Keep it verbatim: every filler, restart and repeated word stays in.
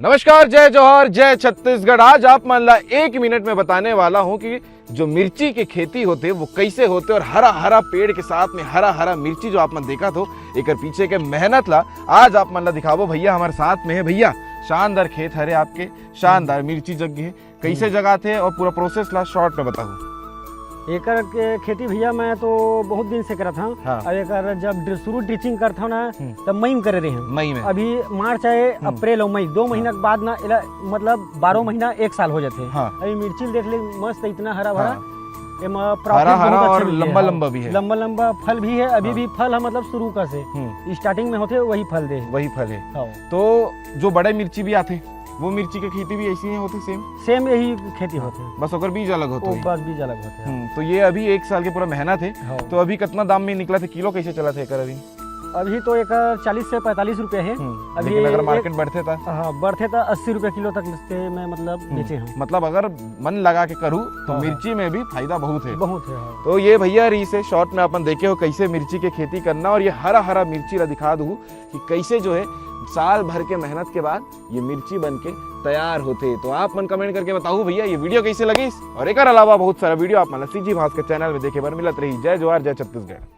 नमस्कार, जय जोहार, जय छत्तीसगढ़। आज आप मन ला एक मिनट में बताने वाला हूँ कि जो मिर्ची के खेती होथे वो कैसे होथे, और हरा हरा पेड़ के साथ में हरा हरा मिर्ची जो आप मन देखत हो, एकर पीछे के मेहनत ला आज आप मन ला दिखाबो। भैया हमारे साथ में है। भैया, शानदार खेत हरे आपके, शानदार मिर्ची जग गे हे, कैसे जगाथे और पूरा प्रोसेस ला शॉर्ट में बताओ। एकर के खेती भैया मैं तो बहुत दिन से करत हूँ। हाँ। अब एकर जब ड्रि- शुरू ड्रिचिंग करत हूँ ना, हम्म। तब मई में करे रहे हैं। मई में। अभी मार्च आए, हम्म। अप्रैल और मई, दो महीना के बाद ना एला, मतलब बारह महीना एक साल हो जाते हैं। हाँ। अभी मिर्ची देख ले, मस्त इतना हरा भरा। हाँ। एमा हरा हरा और लंबा लंबा भी है। लंबा लंबा फल भी है। अभी हाँ। भी फल है, मतलब शुरू का से हम्म। स्टार्टिंग में होते वही फल दे। वही फल है। हाँ। तो जो बड़े मिर्ची भी आथे, वो मिर्ची के खेती भी ऐसी ही होते, सेम? सेम यही खेती होते हैं। बस ओकर बीज अलग होते वो हैं। बस बीज अलग होते हैं। हम्म, तो ये अभी एक साल के पूरा मेहनत है। हाँ। तो अभी कितना दाम में निकला थे, किलो कैसे चला थे एकर अभी? अभी तो एक चालीस से पैंतालीस रुपये है। हम्म, अभी लेकिन अगर एक- मार्केट बढ़ते था? हाँ, बढ़ते तो अस्सी रुपये किलो तक से मैं, मतलब, हम्म, बेचे हूँ। मतलब अगर मन लगा के करूँ तो हाँ, हाँ। मिर्ची में भी फायदा बहुत है। बहुत है, हाँ। तो ये भैया रही से शॉर्ट में अपन देखे हो कैसे मिर्ची के खेती करना, और ये हरा हरा मिर्ची ला दिखा दूँ कि कैसे जो है साल भर के मेहनत के बाद ये मिर्ची बन के तैयार होते। तो आप मन कमेंट करके बताओ भैया, ये वीडियो कैसे लगी, और एकर अलावा बहुत सारा वीडियो आप मन ला सीजी भास्कर चैनल में देखे बर मिलत रही। जय जोहार, जय छत्तीसगढ़।